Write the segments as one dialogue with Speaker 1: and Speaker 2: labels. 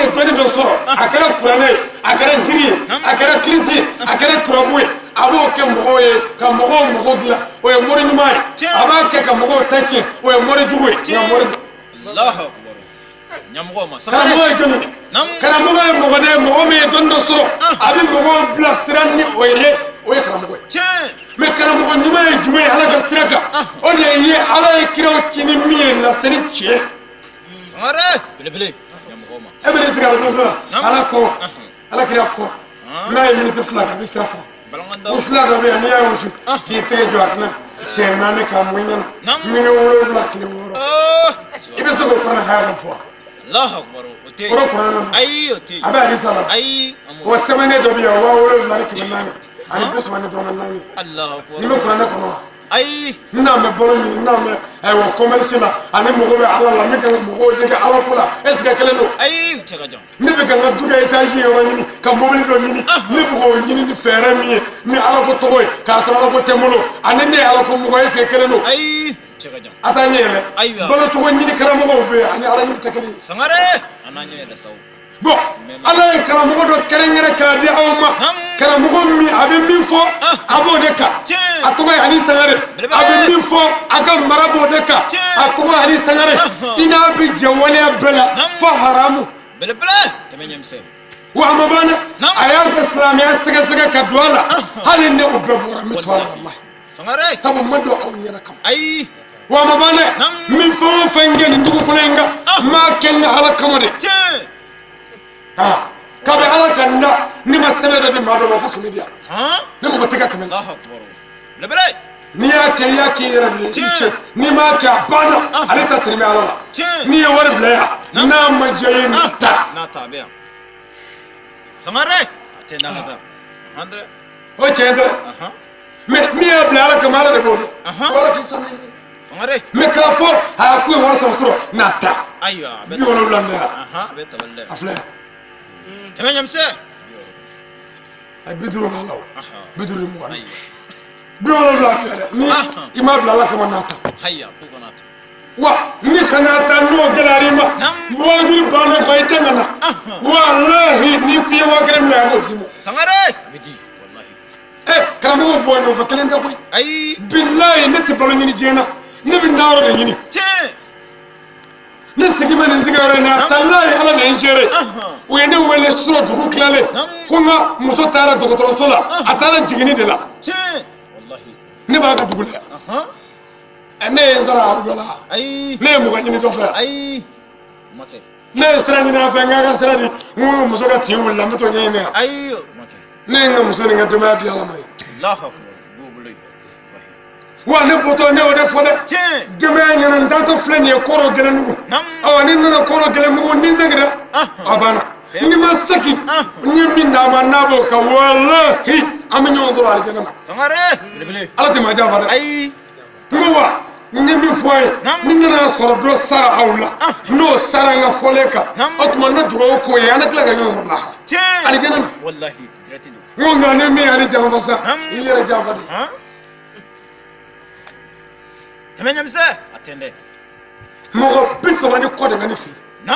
Speaker 1: ye dɔnni dɔ sɔrɔ, a kɛra kuranɛ ye, a kɛra jiri ye, a kɛra kilisi ye, a kɛra turabu ye, a b'o kɛ mɔgɔw ye ka mɔgɔw mago dilan, o ye mori ɲuman ye. A b'a kɛ ka mɔgɔw ta tiɲɛ, o ye mori jugu ye. Nka mori karamɔgɔ ye jɔn ye? Karamɔgɔ ye mɔgɔ de ye, mɔgɔ min ye dɔnni dɔ sɔrɔ, a bɛ mɔgɔw bilasira ni o ye, o ye karamɔgɔ ye. Mais karamɔgɔ ɲuman ye jumɛn ye Ala ka sira kan? O de ye Ala ye kiraw ci ni min ye, laseli tiɲɛ. E bɛ sigi arajo la, Ala ko, Ala kira ko, n'a ye miniti 2 kɛ, a bɛ sira fara. O fila dɔ bɛ yan, n'i y'a wusu k'i tɛgɛ jɔ a kunna siɲɛ 4 k'a mun ɲɛna, miniti 7 tile 6, i bɛ se k'o kuranɛ haya dɔ fɔ wa? Kɔrɔ kuranɛ na, a bɛ hadisa la, o sɛbɛnnen dɔ bɛ yan, 7434. N'i bɛ kuranɛ kɔnɔ wa?
Speaker 2: Ayi.
Speaker 1: N n'a mɛ balo ɲini, n n'a mɛ ayiwa commerce la, ani mɔgɔ bɛ Ala la, min kan ka mɔgɔw dege Ala ko la, est ce que kelen don?
Speaker 2: Ayi, cɛ ka jan.
Speaker 1: Ne bɛ ka n ka du kɛ étage yɔrɔ ɲini, ka mobili dɔ ɲini, ne bɛ k'o ɲini ni fɛɛrɛ min ye, ni Ala ko tɔgɔ ye, k'a sɔrɔ Ala ko tɛ n bolo, ani ne ye Ala ko mɔgɔ ye, est ce que kelen don?
Speaker 2: Ayi, cɛ ka jan.
Speaker 1: A t'a ɲɛ yɛlɛ.
Speaker 2: Ayiwa.
Speaker 1: Balo cogo ɲini karamɔgɔw bɛ yen, ani Ala ɲini tɛ kelen ye.
Speaker 2: Sangare, a n'a ɲɛ yɛlɛ sawo.
Speaker 1: Bon, Ala ye karamɔgɔ dɔ kɛrɛnkɛrɛn k'a di aw ma, karamɔgɔ min a bɛ min fɔ, a b'o de kan. A tɔgɔ ye Ali Sangare. A bɛ min fɔ, a ka mara b'o de kan. A tɔgɔ ye Ali Sangare. I n'a bɛ jɛ waleya bɛɛ la fo haramu.
Speaker 2: Belebele, tɛmɛ ɲɛmisɛn.
Speaker 1: Wa a ma ban dɛ, a y'a ka silamɛya sɛgɛsɛgɛ ka don a la, hali ne o bɛɛ bɔra n bɛ to a la walahi.
Speaker 2: Sangare.
Speaker 1: Sabu n ma don aw ɲɛna kama.
Speaker 2: Ayi.
Speaker 1: Wa a ma ban dɛ, n bɛ fɛn o fɛn kɛ nin dugukolo in kan, n b'a kɛ n ka Ala kama de. Kabi Ala ka n da, ne ma sɛbɛn dɔ di maa dɔ ma ko 100 di yan. Ne mɔgɔ tɛ ka 100. N'i y'a kɛ, i y'a k'i yɛrɛ de ye, i cɛ. N'i m'a kɛ, a banna, ale ta siri bɛ Ala la. N'i ye wari bila yan, n'a ma diya i ye, n'a ta.
Speaker 2: N'a ta, a bɛ yan. Sangare, a tɛ n'a ka taa.
Speaker 1: O tiɲɛ tɛ dɛ. Mais min y'a bila Ala kama, Ala de b'o dɔn. Ala k'i sɔn.
Speaker 2: Sangare.
Speaker 1: Mais k'a fɔ a k'u ye wari sɔrɔ n'a ta.
Speaker 2: Ayiwa, a bɛ
Speaker 1: 70 bɛ yan.
Speaker 2: A bɛ tabali dɛ.
Speaker 1: A filɛ yan.
Speaker 2: Tɛmɛ ɲɛmisɛn.
Speaker 1: A ye 50 b'a la o. 50 ni 20. 70 bɛ yan dɛ. Ni i m'a bila Ala kama, n'a ta.
Speaker 2: Ayiwa, k'u kana ta.
Speaker 1: Wa ni kana ta, n'o gɛlɛyara i ma, waajuli bannen kɔ, i tɛ ka na. Walahi, n'i ko i ye 5000 minɛ, a b'o d'i ma.
Speaker 2: Sangare, a bɛ di. Walahi.
Speaker 1: Karamɔgɔw bɔ ɲɔgɔn fɛ kelen tɛ koyi.
Speaker 2: Ayi.
Speaker 1: Bilayi, ne tɛ balo ɲini diɲɛ na, ne bɛ nayɔrɔ de ɲini. Ne sigi bɛ nin sigiyɔrɔ in na, talayi, Ala de ye n seere. U ye ne wele surɔ dugu tilalen, ko n ka muso taara dɔgɔtɔrɔso la, a taara jiginni de la. Ne b'a ka dugu la yan. Ne ye n sara aw dɔ la.
Speaker 2: Ayi.
Speaker 1: Ne ye mɔgɔ ɲini dɔ fɛ yan.
Speaker 2: Ayi.
Speaker 1: Ne ye sira ɲini a fɛ, n k'a ka sira di, n ko n ka muso ka tin wulila, n bɛ t'o ɲɛɲini yan.
Speaker 2: Ayi.
Speaker 1: Ne ye n ka muso ni n ka denbaya di Ala ma ye. Wa ne bɔtɔ, ne y'o de fɔ dɛ. Denbaya ɲɛna, n taatɔ filɛ nin ye kɔrɔ gɛlɛndugu. Ɔ, ni n nana kɔrɔ gɛlɛndugu, ni n seginna, a banna. Ni ma segin, n ye min d'a ma, n'a b'o kɛ, walahi, an bɛ ɲɔgɔn sɔrɔ alijana na. Ala tɛ maa janfa dɛ.
Speaker 2: Ayi.
Speaker 1: N ko wa, n ye min fɔ a ye, ni n nana sɔrɔ dɔ sara aw la, n'o sara n ka fɔlen kan, o tuma n bɛ dugawu k'o ye, an bɛ tila ka ɲɔgɔn sɔrɔ lahara alijana na. N ko nka ni min y'ale janfa sa, i yɛrɛ janfa de.
Speaker 2: Tɛmɛ ɲɛmisɛn, a tɛ dɛ.
Speaker 1: Mɔgɔ 30 ni kɔ de bɛ ne fɛ yen.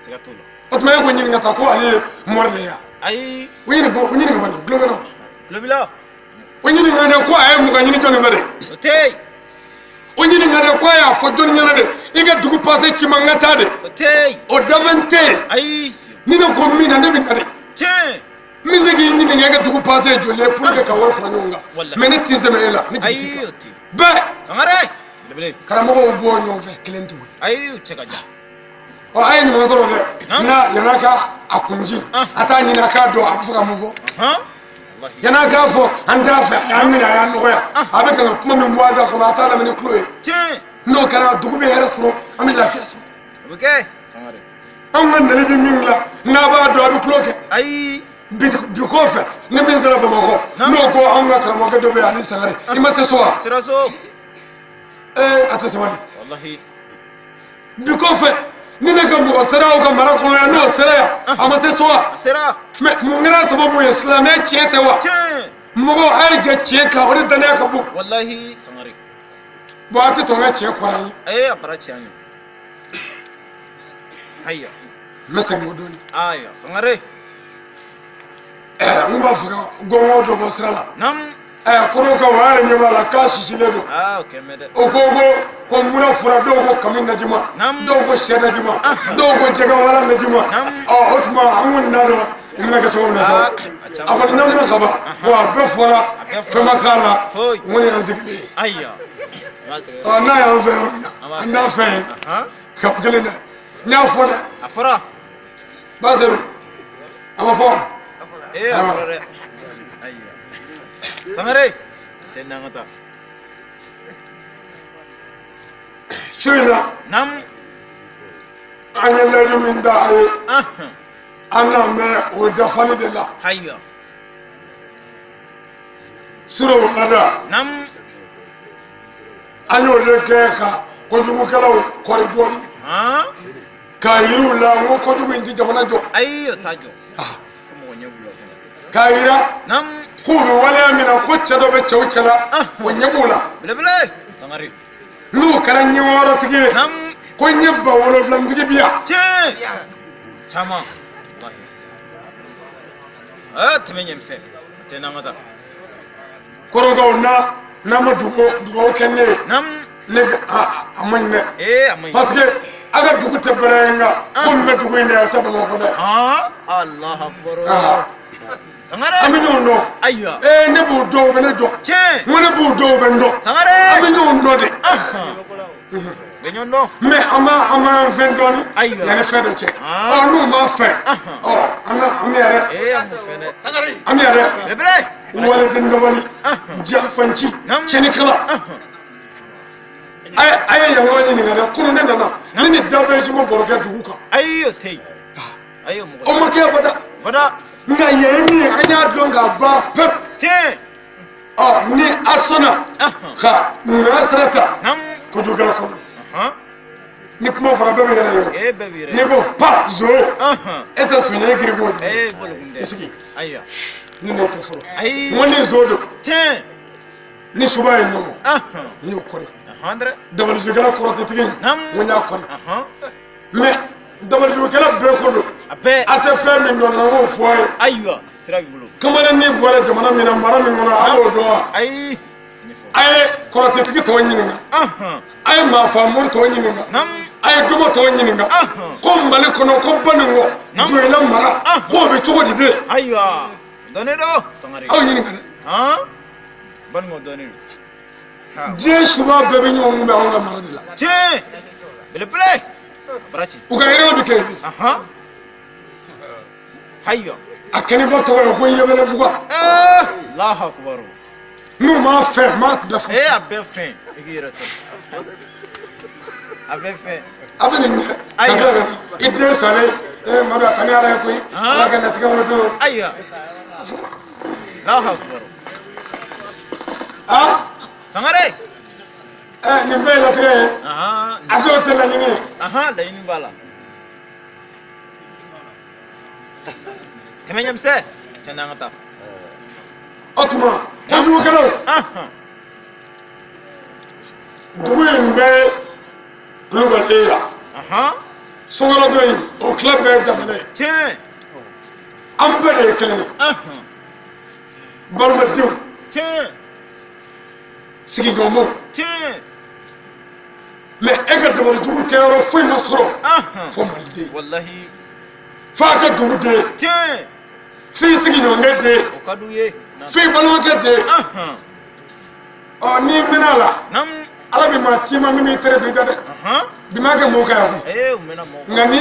Speaker 2: Siga t'o la.
Speaker 1: O tuma e ko ɲininka ta ko ale ye mori de ye wa?
Speaker 2: Ayi.
Speaker 1: O ɲini o ɲininka bani, tulo bɛ na.
Speaker 2: Tulo b'i la.
Speaker 1: O ɲininka de ko a ye mugan ɲini jɔnni fɛ de?
Speaker 2: O tɛ yen.
Speaker 1: O ɲininka de ko a y'a fɔ jɔnni ɲɛna de? I ka dugu pase ci ma, n ka taa de.
Speaker 2: O tɛ yen.
Speaker 1: O dafɛn tɛ yen.
Speaker 2: Ayi.
Speaker 1: Ni ne ko min na, ne bɛ na de.
Speaker 2: Tiɲɛ.
Speaker 1: N bɛ se k'i ɲininka e ka dugu pase ye joli ye pour que ka wari fara ɲɔgɔn kan. Mais ne t'i sɛmɛ e la, ne jigi t'i
Speaker 2: Ayi,
Speaker 1: kan.
Speaker 2: o tɛ yen.
Speaker 1: Bɛɛ.
Speaker 2: Sangare. Belebele.
Speaker 1: Karamɔgɔw bɔ ɲɔgɔn fɛ kelen tɛ koyi.
Speaker 2: Ayi, o cɛ ka jan.
Speaker 1: Ɔ, a ye ɲuman sɔrɔ dɛ. N'a yan'a ka a kunji, a t'a ɲini a k'a dɔn a bɛ fɛ ka mun fɔ. Yan'a k'a fɔ an t'a fɛ, a y'an minɛ, a y'an nɔgɔya, a bɛ ka kuma min bɔ a da kɔnɔ, a t'a lamɛn ni tulo ye. N'o kɛra, dugu bɛ hɛrɛ sɔrɔ, an bɛ lafiya sɔrɔ.
Speaker 2: O bɛ kɛ. Sangare.
Speaker 1: Anw ka nali bɛ min dilan, n'a b'a dɔn, a bɛ tulo kɛ.
Speaker 2: Ayi.
Speaker 1: Bi kɔfɛ, ni min sera Bamakɔ, n'o ko anw ka karamɔgɔkɛ dɔ bɛ yen, Ali Sangare, i ma se so wa?
Speaker 2: Sera so.
Speaker 1: Ee, a tɛ sabali.
Speaker 2: Walahi.
Speaker 1: Bi kɔfɛ, ni ne ka mɔgɔ sera aw ka mara kɔnɔ yan, n'o sera yan, a ma se so wa?
Speaker 2: A sera.
Speaker 1: Mais mun kɛra sababu ye? Silamɛya tiɲɛ tɛ wa?
Speaker 2: Tiɲɛ.
Speaker 1: Mɔgɔ, a ye jɛ tiɲɛ kan, o de danaya ka bon.
Speaker 2: Walahi, Sangare.
Speaker 1: Bon, a tɛ tɔn ka tiɲɛ kɔrɔ an ye.
Speaker 2: Ee, a bara tiɲɛ ye. Ayiwa.
Speaker 1: N bɛ segin o dɔɔnin.
Speaker 2: Ayiwa Sangare.
Speaker 1: N b'a fɛ ka gɔngɔn dɔ bɔ sira la.
Speaker 2: Naamu.
Speaker 1: Kɔrɔkaw a yɛrɛ ɲɛ b'a la k'a sisilen don.
Speaker 2: Aa o kɛmɛ dɛ.
Speaker 1: O ko ko mura fura dɔw ko kami najima.
Speaker 2: Naamu.
Speaker 1: Dɔw ko sɛ najima. Dɔw ko jɛgɛwala najima.
Speaker 2: Naamu.
Speaker 1: Ɔ o tuma an kɔni t'a dɔn n bɛna kɛ cogo min na sa. A kɔni ɲamina saba. Wa a bɛɛ fɔra fɛn ma k'a la.
Speaker 2: Foyi.
Speaker 1: N kɔni y'an sigilen ye.
Speaker 2: Ayiwa.
Speaker 1: Ɔ n'a y'an fɛ yɔrɔ min na an t'a fɛ yen. Ka kelen dɛ. N y'a fɔ dɛ.
Speaker 2: A fɔra.
Speaker 1: Baseru a ma fɔ.
Speaker 2: Ee a fɔra dɛ. Ayiwa. Sangare. Tɛ n'an ka taa.
Speaker 1: Su in na.
Speaker 2: Naamu.
Speaker 1: An ye layidu min da a ye. An n'a mɛn o dafali de la.
Speaker 2: Ayiwa.
Speaker 1: Suro wulada.
Speaker 2: Naamu.
Speaker 1: An y'o de kɛ ka kojugukɛlaw kɔri dɔɔni. K'a yir'u la n ko kojugu in ti jamana jɔ.
Speaker 2: Ayi o t'a jɔ. Ko mɔgɔ ɲɛ b'u la fana.
Speaker 1: K'a yira.
Speaker 2: Naamu.
Speaker 1: K'u bɛ waleya min na ko cɛ dɔ bɛ cɛw cɛ la. O ɲɛ b'u la.
Speaker 2: Belebele. Sangare.
Speaker 1: N'u kɛra ɲɛ wɔɔrɔtigi ye.
Speaker 2: Naamu.
Speaker 1: Ko ɲɛ 7000 tigi bi yan.
Speaker 2: Tiɲɛ. Caman. Walahi. Aa tɛmɛ ɲɛmisɛn. Tɛ n'an ka taa.
Speaker 1: Kɔrɔkaw n'a ma dugawu kɛ ne ye.
Speaker 2: Naamu.
Speaker 1: Ne a man ɲi dɛ.
Speaker 2: Ee a man ɲi.
Speaker 1: Parce que a ka dugu tɛ bɛrɛ ye nka komi bɛ dugu in na yan a tɛ Bamakɔ dɛ.
Speaker 2: Alahu akibaru. Sangare.
Speaker 1: An bɛ ɲɔgɔn dɔn.
Speaker 2: Ayiwa.
Speaker 1: Ee ne b'u dɔn u bɛ ne dɔn.
Speaker 2: Tiɲɛ.
Speaker 1: N ko ne b'u dɔn u bɛ n dɔn.
Speaker 2: Sangare.
Speaker 1: An bɛ ɲɔgɔn dɔn de.
Speaker 2: Bɛ ɲɔgɔn dɔn.
Speaker 1: Mais an b'an fɛn dɔɔni.
Speaker 2: Ayiwa.
Speaker 1: Yanni fɛn dɔ cɛ. Ɔ n'u m'a fɛ. Ɔ an bɛ yɛrɛ.
Speaker 2: Ee an b'u fɛ dɛ.
Speaker 1: An bɛ yɛrɛ.
Speaker 2: Belebele.
Speaker 1: Waliden dabali. Janfanci. Tiɲɛnikɛla. A ye yan yɔrɔ ɲininka dɛ kunun ne nana ne ni dabɛji ma baro kɛ dugu kan.
Speaker 2: Ayi o tɛ yen. Ayi o mɔgɔ.
Speaker 1: O ma kɛ abada.
Speaker 2: Bada.
Speaker 1: Nka yan ye min ye an y'a dɔn k'a ban pewu.
Speaker 2: Tiɲɛ.
Speaker 1: Ɔ ni a sɔnna ka ŋa sira ta. Kojugukɛla kɔ don. Ni kuma fɔra bɛɛ bɛ yɛrɛ yɔrɔ.
Speaker 2: Ee bɛɛ bɛ yɛrɛ.
Speaker 1: N'i ko pa zo. E tɛ sunjɛ e giri k'o dun.
Speaker 2: Ee bolo kun tɛ.
Speaker 1: I sigi.
Speaker 2: Ayiwa.
Speaker 1: Ni ne tɛ fɔlɔ.
Speaker 2: Ayi.
Speaker 1: N ko ni zo don.
Speaker 2: Tiɲɛ.
Speaker 1: Ni suba ye nɔgɔ. N y'o kɔri. Dabalijugukɛla kɔrɔtɛtigi. N ko n y'a kɔri. Mais dabalijugukɛla bɛɛ ko don.
Speaker 2: A bɛɛ.
Speaker 1: A tɛ fɛn min dɔn na n k'o fɔ a ye.
Speaker 2: Ayiwa sira b'i bolo.
Speaker 1: Kamalennin bɔra jamana min na mara min kɔnɔ a y'o dɔn wa.
Speaker 2: Ayi.
Speaker 1: A ye kɔrɔtɛtigi tɔw ɲininka. A ye maafaamori tɔw ɲininka. A ye domo tɔw ɲininka. Ko Mali kɔnɔ ko Banikɔ Joyila mara k'o bɛ cogo di de.
Speaker 2: Ayiwa dɔnnen don. Sangare.
Speaker 1: Aw ɲininka dɛ.
Speaker 2: Banikɔ dɔnnen don.
Speaker 1: Diɲɛ suba bɛɛ bɛ ɲɔgɔn kunbɛn anw ka mara de la.
Speaker 2: Tiɲɛ. Belebele. Baraji.
Speaker 1: U ka yɛrɛw bɛ kɛ yen.
Speaker 2: Ayiwa.
Speaker 1: A kɛnɛba tɔgɔ ye ko Yɛbɛlɛfuga.
Speaker 2: Alahu akibaru.
Speaker 1: N'u m'a fɛ n b'a bɛɛ fɔ.
Speaker 2: Ee a bɛɛ fɛn i k'i yɛrɛ sɔrɔ. A bɛɛ fɛn.
Speaker 1: A bɛ nin kɛ. Ayiwa. I den salen ee Madu a tani Ala ye koyi. Ala ka latigɛ wɛrɛ don.
Speaker 2: Ayiwa. Alahu akibaru.
Speaker 1: Aa.
Speaker 2: Sangare.
Speaker 1: Nin bɛɛ ye latigɛ ye. A dɔw tɛ laɲini ye.
Speaker 2: Laɲini b'a la. Tɛmɛ ɲɛmisɛn. Cɛ n'an ka taa.
Speaker 1: O tuma kojugukɛlaw. Dugu in bɛɛ kulubali la. Sunkalo dɔ in o tila bɛɛ ye dabali ye.
Speaker 2: Tiɲɛ.
Speaker 1: An bɛɛ de ye kelen ye. Balimadenw.
Speaker 2: Tiɲɛ.
Speaker 1: Sigiɲɔgɔnmaw.
Speaker 2: Tiɲɛ.
Speaker 1: Mais e ka dabalijugu kɛyɔrɔ foyi ma sɔrɔ. Fo Maliden.
Speaker 2: Walahi.
Speaker 1: F'a ka dugu den.
Speaker 2: Tiɲɛ.
Speaker 1: F'i sigiɲɔgɔnkɛ den.
Speaker 2: O ka d'u ye.
Speaker 1: F'i balimakɛ den. Ɔ n'i mɛnna a la. Ala bɛ maa ci ma min b'i tere don i da dɛ. Bi m'a kɛ mɔgɔw kan yan koyi.
Speaker 2: Ee o mɛnna mɔgɔw kan.
Speaker 1: Nka n'i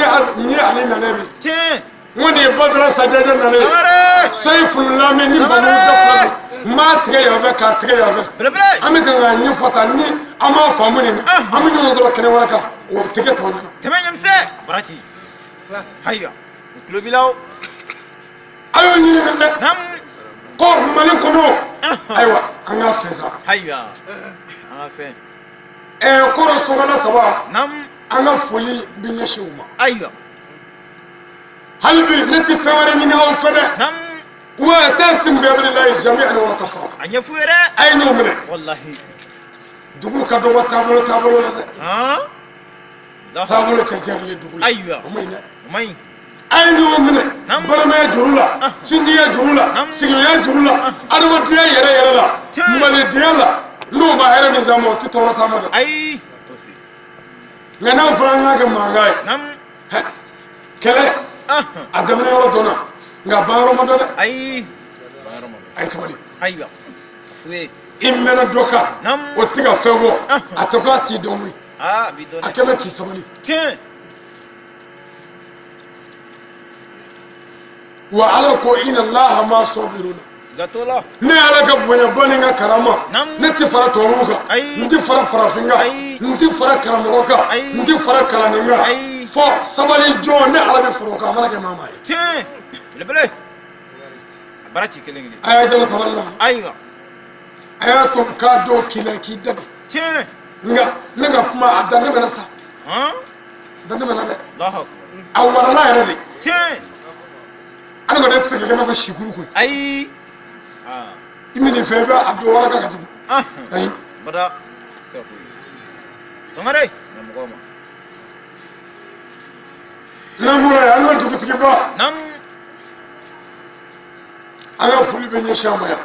Speaker 1: ye ale nalen bi.
Speaker 2: Tiɲɛ.
Speaker 1: N ko nin ye Badara Sajajɛ nalen ye. Sayi Fululami ni Bamu da fila don. N b'a tigɛ yan fɛ k'a tigɛ yan fɛ.
Speaker 2: Belebele.
Speaker 1: An bɛ kan k'a ɲɛfɔ tan ni an m'a faamu nin na. An bɛ ɲɔgɔn sɔrɔ kɛnɛ wɛrɛ kan o tɛ kɛ tɔw ɲɛna.
Speaker 2: Tɛmɛ ɲɛmisɛn. Baraji. Ayiwa. O tulo b'i la o.
Speaker 1: A y'o ɲininka dɛ. Ko Mali kɔnɔ. Ayiwa an k'a fɛ sa.
Speaker 2: Ayiwa an ka fɛn.
Speaker 1: Kɔrɔ sokala saba. An ka foli bɛ ɲɛsin u ma.
Speaker 2: Ayiwa.
Speaker 1: Hali bi ne tɛ fɛn wɛrɛ ɲini aw fɛ dɛ. Wa tasimu bi hablillahi jami'an wala tafarraqu.
Speaker 2: A ɲɛf'u ye dɛ.
Speaker 1: A ye ɲɔgɔn minɛ.
Speaker 2: Walahi.
Speaker 1: Dugu ka dɔgɔ taabolo taabolo la dɛ. Taabolo cɛcɛ de ye dugu ye.
Speaker 2: Ayiwa.
Speaker 1: O ma ɲi dɛ.
Speaker 2: O ma ɲi.
Speaker 1: A ye ɲɔgɔn minɛ balimaya juru la, sinjiya juru la, sigiɲɔgɔnya juru la, adamadenya yɛrɛ yɛrɛ la, malidenya la. N'o ma hɛrɛ min s'an ma, o tɛ tɔɔrɔ s'an ma dɛ.
Speaker 2: Ayi.
Speaker 1: Nka n'a fɔra an k'a kɛ mankan ye, kɛlɛ a daminɛ yɔrɔ dɔnna, nka ban yɔrɔ ma dɔn dɛ.
Speaker 2: Ayi.
Speaker 1: A ye sabali.
Speaker 2: Ayiwa.
Speaker 1: I mɛnna dɔ kan, o tɛ ka fɛn fɔ, a tɛ ko a t'i dɔn koyi. A kɛ bɛ k'i sabali. Wa ala ko inna Allaha ma'a sabirina. Ne ala ka bonyaba ni n ka karama, ne tɛ fara tubabuw kan, n tɛ fara farafin kan, n tɛ fara karamɔgɔ kan, n tɛ fara kalanden kan, fɔ sabali jɔn ne ala bɛ fara o kan, a mana kɛ maa maa ye.
Speaker 2: Tiɲɛ. Belebele. A baara ci kelen kelen.
Speaker 1: A y'a jalo sabali la.
Speaker 2: Ayiwa.
Speaker 1: A y'a to k'a dɔw k'i la k'i dɛmɛ.
Speaker 2: Tiɲɛ.
Speaker 1: Nka ne ka kuma a dan tɛmɛna sa. Dan tɛmɛna dɛ. A warala yɛrɛ de.
Speaker 2: Tiɲɛ.
Speaker 1: Adamaden tɛ se ka kɛ i n'a fɔ sikuru koyi.
Speaker 2: Ayi.
Speaker 1: I bɛ nin fɛn i bɛ a don waraka ka jigin. Ayi.
Speaker 2: Bada. Sangare. Mɔgɔw ma.
Speaker 1: N'an bɔra yen, an ka dugutigiba.
Speaker 2: Naamu.
Speaker 1: An ka foli bɛ ɲɛsin a ma yan.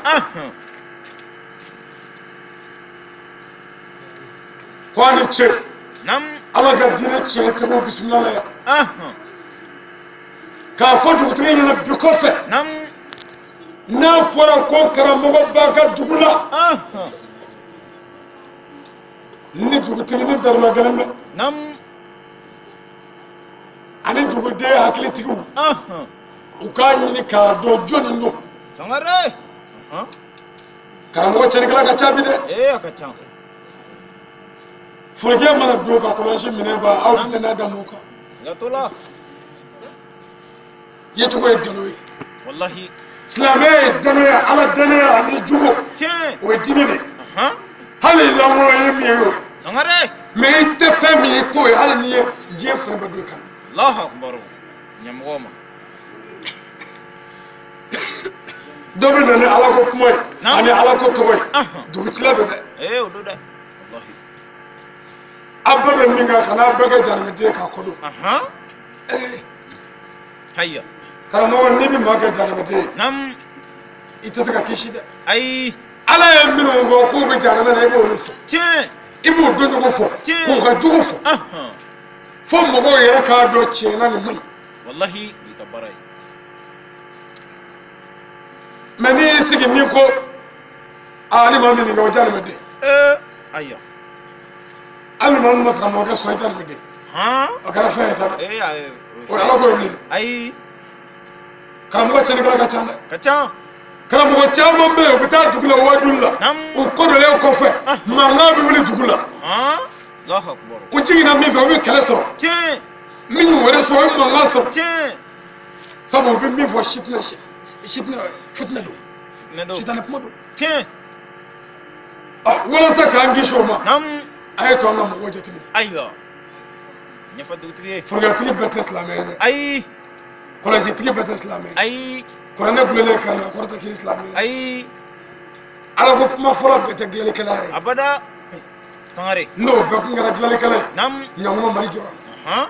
Speaker 1: Ko a ni ce.
Speaker 2: Naamu.
Speaker 1: Ala ka diinɛ tiɲɛtigiw bisimila la yan. K'a fɔ dugutigi ɲɛna bi kɔfɛ.
Speaker 2: Naamu.
Speaker 1: N'a fɔra ko karamɔgɔ b'a ka dugu la. Ni dugutigi ni daruma gɛlɛn bɛ.
Speaker 2: Naamu.
Speaker 1: Ani duguden hakilitigiw. U k'a ɲini k'a dɔn jɔnni don.
Speaker 2: Sangare.
Speaker 1: Karamɔgɔ cɛnnikɛla ka ca bi dɛ.
Speaker 2: Ee a ka ca.
Speaker 1: Forokɛ mana don ka kɔlɔsi minɛ ba aw bɛ tɛnɛ da mun kan.
Speaker 2: Siga t'o la.
Speaker 1: Yecogo ye nkalon ye.
Speaker 2: Walahi.
Speaker 1: Silamɛya ye danaya, ala danaya ani jogo.
Speaker 2: Tiɲɛ.
Speaker 1: O ye diinɛ de ye. Hali lankolon ye min ye o.
Speaker 2: Sangare.
Speaker 1: Mɛ i tɛ fɛn min ye i t'o ye hali n'i ye diɲɛ fɛn bɛɛ don i kan.
Speaker 2: Allahu akbar. Ɲɛmɔgɔ ma.
Speaker 1: Dɔ bɛ na ni ala ko kuma ye ani ala ko tɔgɔ ye. Dugutila don dɛ.
Speaker 2: Ee o don dɛ. Walahi.
Speaker 1: Aw bɛɛ bɛ min kan ka n'a bɛɛ kɛ jahanamɛden ye k'a kɔ don.
Speaker 2: Ayiwa.
Speaker 1: Karamɔgɔ n'i bɛ maa kɛ jahanamɛden ye.
Speaker 2: Naamu.
Speaker 1: I tɛ se ka kisi dɛ.
Speaker 2: Ayi.
Speaker 1: Ala ye minnu fɔ k'u bɛ jahanamɛ na i b'olu fɔ.
Speaker 2: Tiɲɛ.
Speaker 1: I b'u dɔncogo fɔ.
Speaker 2: Tiɲɛ.
Speaker 1: K'u ka jogo fɔ. Fo mɔgɔw yɛrɛ k'a dɔn tiɲɛ na nin man ɲi.
Speaker 2: Walahi i ka baara ye.
Speaker 1: Mɛ n'i y'i sigi n'i ko aa ni maa min nin kɛ o jahanamɛden.
Speaker 2: Ayiwa.
Speaker 1: Hali ni maa min ma karamɔgɔkɛ sɔn i jahanamɛden. O kɛra fɛn ye sa dɛ. O ye ala ko ye bilen.
Speaker 2: Ayi.
Speaker 1: Karamɔgɔ cɛnnikɛla ka ca dɛ.
Speaker 2: Ka ca.
Speaker 1: Karamɔgɔ caman bɛ yen u bɛ taa dugu la waajuli la. U kɔdɔlen kɔfɛ mankan bɛ wuli dugu la.
Speaker 2: Allahu akbar.
Speaker 1: U jiginna min fɛ u bɛ kɛlɛ sɔrɔ.
Speaker 2: Tiɲɛ.
Speaker 1: Min y'u wɛrɛ sɔrɔ u ye mankan sɔrɔ.
Speaker 2: Tiɲɛ.
Speaker 1: Sabu u bɛ min fɔ sitinɛ fitinɛ don. Sitanɛ kuma don.
Speaker 2: Tiɲɛ.
Speaker 1: Walasa k'an kisi o ma.
Speaker 2: Naamu.
Speaker 1: A ye to an ka mɔgɔw jateminɛ.
Speaker 2: Ayiwa. Ɲɛfɔ dugutigi ye.
Speaker 1: Forokɛtigi bɛɛ tɛ silamɛ ye dɛ.
Speaker 2: Ayi.
Speaker 1: Kɔlɔsitigi bɛɛ tɛ silamɛ ye.
Speaker 2: Ayi.
Speaker 1: Kuranɛ gulonnen kalan na kɔrɔ tɛ k'i ye silamɛ ye.
Speaker 2: Ayi.
Speaker 1: Ala ko kuma fɔlɔ bɛɛ tɛ dilanlikɛla yɛrɛ ye.
Speaker 2: Abada. Sangare.
Speaker 1: N'o bɛɛ kun kɛra dilanlikɛla ye.
Speaker 2: Naamu.
Speaker 1: Ɲankuma Mali jɔra.